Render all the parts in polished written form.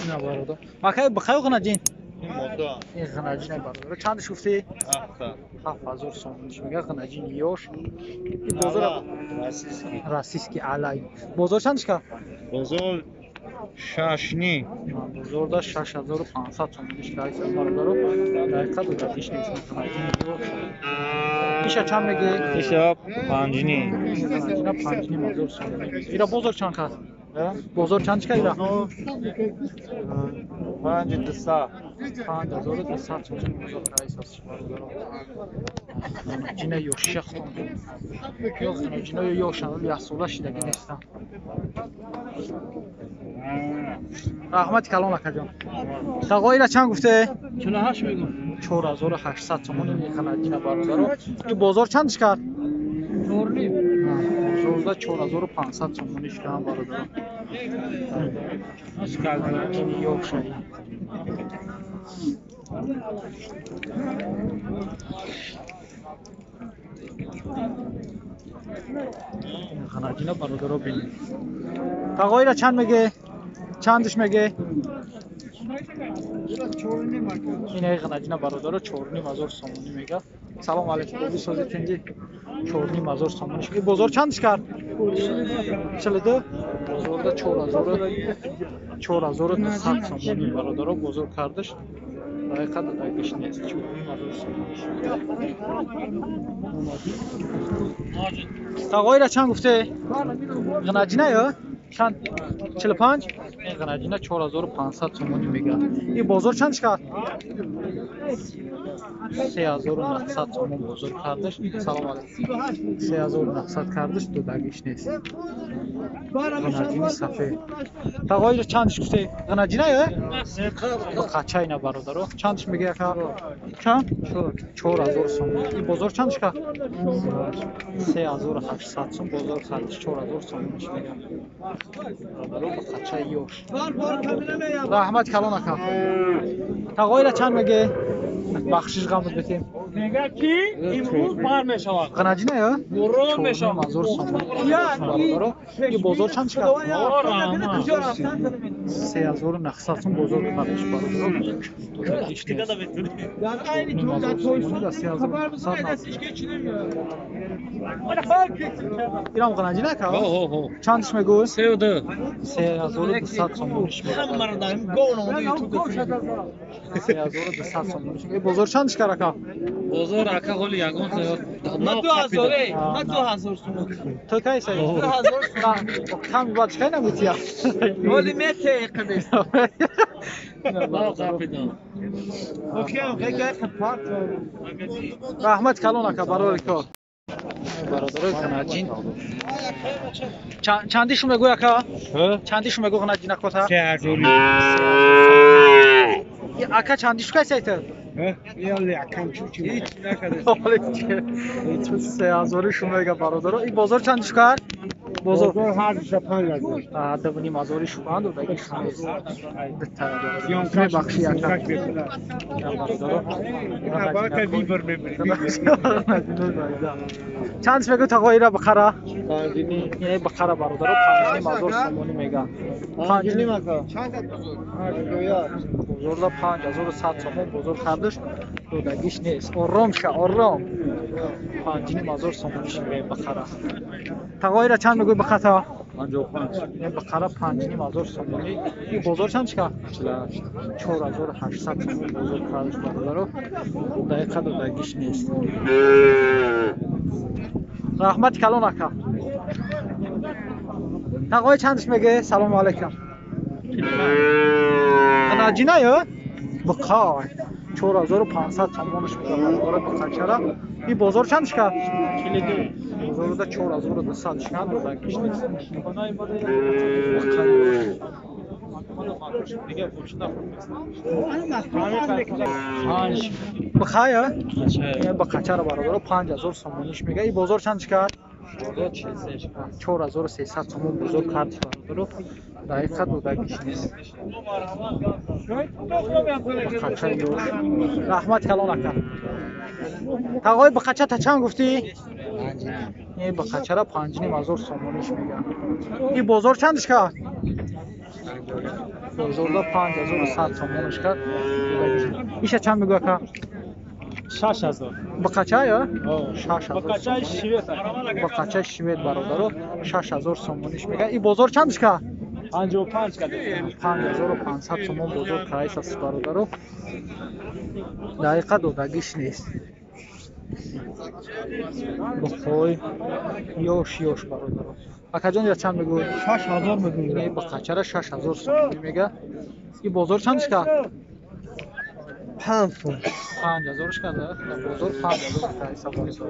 Ина бародар. Макай бихай ғнаҷин? Ин ғнаҷин бародар. Чандаш гуфтӣ? 7000 сомониш мега ғнаҷин ёш. Ин бозор российский. Российский алай. Бозор чандаш ка? Бозор 6,5. Бозорда 6500 сомониш кайса бародаро. Дақиқа додагиш нест ғнаҷин ёш. Иша чанд мегӣ? Иша 5,5. Ғнаҷина 5,5 ҳазор сомонӣ. Ира бозор чанд кас? Бозор чанд чика ира? 5200. 5200 сомонӣ бозор кайса бародаро. Ғнаҷина ёшиша худтон. Ё ғнаҷина ёшан, як сола шидаги нестан. Раҳмати калон акаҷон. Тағоира чанд гуфте? 48 мегӯм. 4800 сомонӣ ғнаҷина бародаро. Ин бозор чандаш кард? 4,5. Бозорда 4500 сомонӣ шудам бародаро. Ғнаҷини ёшаи. Ғнаҷина бародаро бинед. Тағоира чанд меге? Чандаш меге? Ина ғнаҷина бародаро 4,5 ҳазор сомонӣ мега. Салом алейкум, бисозӣ тинҷи 4,5 ҳазор сомонӣ. Ин бозор чандаш кард? 42. Бозорда 4200 сомонӣ бародаро бозор кардаш. Дақиқа додагиш нест. 4,5 ҳазор сомонӣ. Тағоира чанд гуфте? Ғнаҷина ё? Чанд? 45? Ин ғнаҷина 4500 сомонӣ мега. Ин бозор чандаш кард? 3900 сомон бозор кардаш. Салом алейкум. 3900 кардаш, додагиш нест. Ғнаҷини сафед. Тағоира чандаш гуфте? Ғнаҷина ё? Қача ина бародаро. Чандаш мега яка? Чанд? 4000 сомон. Ин бозор чандаш кард? 3800 сом бозор кардаш, 4000 сомониш мега. Бародаро қача ёш. Раҳмат калон ака. Тағоира чанд меге? Бахшиш ғамот бетем. Мега ки имрӯз бар мешавад. Ғнаҷина ё? Борон мешавад. 4,5 ҳазор сомон. Бародаро, ин бозор чанд шуд? 3900 сом бозор кардаш бародаро. Ирам ғнаҷина ака? Чандаш мегӯ? 32. 3200 сомониш мега. 3200 сомониш. Ин бозор чандаш кар ака? Бозор ака ҳоли ягон зиёд. Ма 2000, ма 2000 сомон. Ту кай сай? 2000 сом. Кам бад чикай нагӯтия? Ҳоли мете қабис. Раҳмат калон ака барори кор. Бародарои ғнаҷин. Чанди шу мегӯй ака? Чанди шу мегӯй ғнаҷин акота? 3000. Ака чанди шу кай сай ту? 3000 шу мега бародаро. Ин бозор чанди шу кард? Бозор ҳар 2,5 ҳазори шу канд додаги шу нест. Мебахши ака. Бародаро. Чандаш мегӯ тағоира бихара? Ина бихара бародаро 5,5 ҳазор сомонӣ мега. 5,5 бозорда 5100 сомон бозор кардаш, додагиш нест. Ором ша, ором. 5,5 ҳазор сомониш мега бихара. Тағоира чанд мегӯй бихата? 55. Ина бихара 5,5 ҳазор сомонӣ. Ин бозор чанд чика? 4800 сомон бозор кардаш бародаро. Дақиқа додагиш нест. Раҳмати калон ака. Тағои чандаш меге? Салому алайкум. Ғнаҷина ё? Биқай. 4500 сомонаш мега бародаро биқачара. Ин бозор чандаш кард? Бозорда 4200 шикан додагиш нест. Бихай ё? Биқачара бародаро 5000 сомониш мега. Ин бозор чандаш кард? 4300 сомон бозор кард бародаро. Дақиқа додагиш нест. Биқача ёш. Раҳмат калон ака. Тағои биқача та чанд гуфтӣ? Ин биқачара 5,5 ҳазор сомониш мега. Ин бозор чандаш кард? Бозорда 5100 сомониш кард. Иша чанд мегӯ ака? 6000. Бақача ё? 6000. Бақачаи швед. Бақачаи швед бародаро 6000 сомониш мега. И бозор чандиш ка? 55 када. 5500 сомон бозор кайс аст бародаро. Дақиқа додагиш нест. Бухой ёш ёш бародаро. Акаҷон я чанд мегӯ? 6000 мегӯ. Бақачара 6000 сомонӣ мега. И бозор чандиш ка? 5 сом. 5000 шкада, бозор 5000 кайса бозор.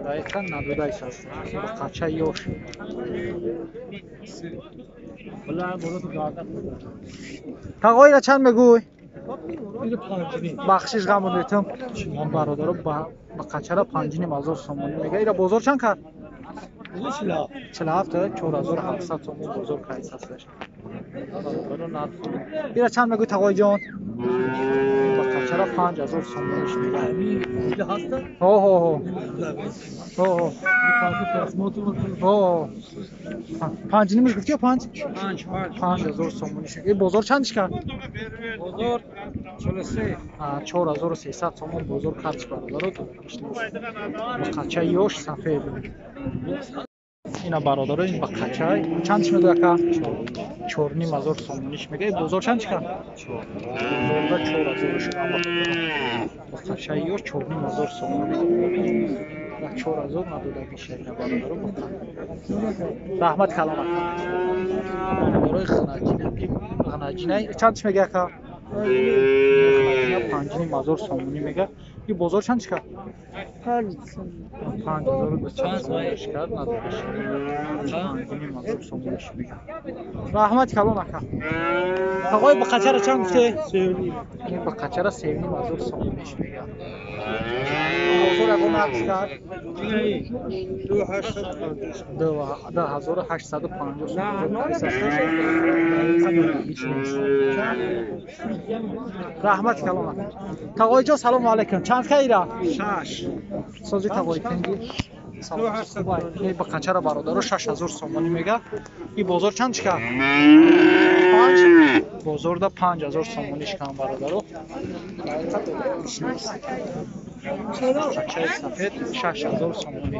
Дақиқа надодайс аст. Бақача ёш. Тағоира чанд мегӯй? Бахшиш ғамон ретам. Бародаро бақачара 5500 сомонӣ мега. Ира бозор чанд кард? 47 4700 сомон бозор кайса аст. Ира чанд мегӯй тағоиҷон? Бақачара 5000 сомониш мега. Ҳо ҳо ҳо. Ҳо ҳо. Ҳо. Панҷ нимиш гуфти ё панҷ? 5000 сомониш. И бозор чандиш кард? Бозор 43. 4300 сомон бозор кардш бародаро. Бақача ёш сафед. Ина бародаро ин бақача чандиш мегӯ ака? 4500 сомониш мега. Бозор чандиш кард? Бозорда 4000 шуд. Бақача ёш 4500 сомон. 4000 надодагиша ина бародаро бақа. Раҳмат калом ака. Бародарои ғнаҷина. Ғнаҷина чандиш мега ака? 5500 сомонӣ мега. И бозор чандиш кард? 5200 сомониш кард, надодагиш. 5500 сомониш мега. Раҳмат калон ака. Тағои бақачара чанд гуфте? Ин бақачара 3500 сомониш мега. Бозор ягон нарх кард? 2850 сомон. Раҳмат калон ака. Тағоиҷон салому алайкум. Чанд ка ира? 6. Сози тағои тинги. Ин бақачара бародаро 6000 сомонӣ мега. И бозор чанд шикар? 5. Бозорда 5000 сомонӣ шикан бародаро. Бақачаи сафед 6000 сомонӣ.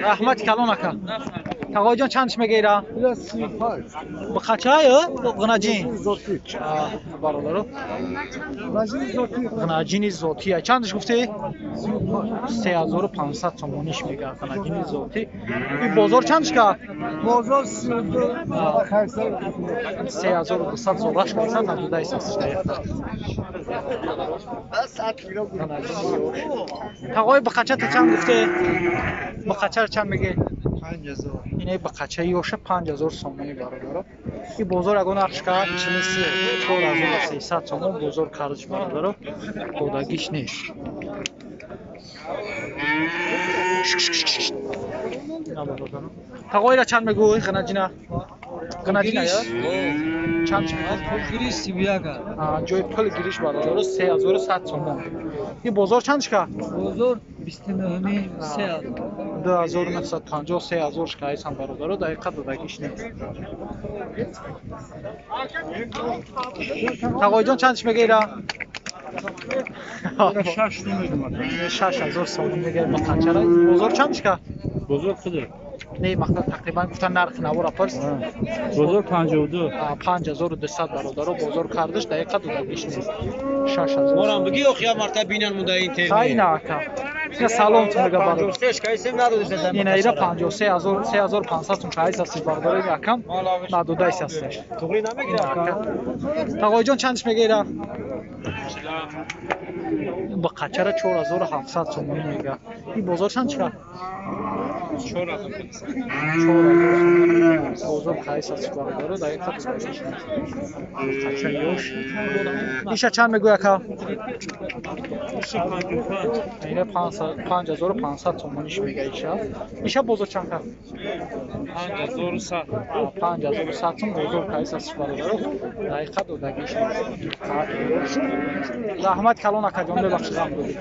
Раҳмат калон ака. Тағоиҷон чандиш мега ира? Бақача ё ғнаҷин? Бародаро. Ғнаҷини зотия. Чандиш гуфтӣ? 3500 сомониш мега ғнаҷини зотӣ. И бозор чандиш кард? Бозор 32 3200 зораш кард, надодайс аст. Тағои бақачата чанд гуфтӣ? Бақачара чанд мегӣ? 5000. Инаи бақачаи ёша 5000 сомонӣ бародаро. И бозор ягон нархш кард? 4300 сомон бозор кардиш бародаро. Додагиш нест. Тағоира чанд мегӯй ғнаҷина? Ғнаҷина ё? Чанд мегӯй? Пулгириш 31. Ҷои пул гириш бародаро 3100 сомон. И бозор чандиш кард? Бозор 29 3000. 2950 3000 шкайсан бародаро, дақиқа додагиш нест. Тағоиҷон чандиш мега ира? 6000 сомон мега бақачара. Бозор чандиш кард? Бозор худе. Не, мақсад тақрибан гуфтан нархи навора пурс. Бозор 52. 5200 бародаро бозор кардиш, дақиқа додагиш нест. 6000. Морам бигӣ охи як мартаба бинан муда интернет. Хай на ака. Ина салом ту мега бародар. 53 кайсем надодиш за. Ина ира 53000 3500 сум кайс аст бародаро ин акам надодайс аст. Туғри намегира ака. Тағоиҷон чандиш мега ира? Бақачара 4700 сомонӣ мега. И бозор чанд чӣ кард? 4000. 4000 сомонӣ. Бозор кайс аст бародаро, дақиқа додагиш нест. Бақача ёш. Иша чанд мегӯй ака? Ина 5500 сомониш мега иша. Иша бозор чанд кард? 5100. 5100 сом бозор кайс аст бародаро. Дақиқа додагиш нест. Раҳмат калон акаҷон, бебахшид ғам додӣ.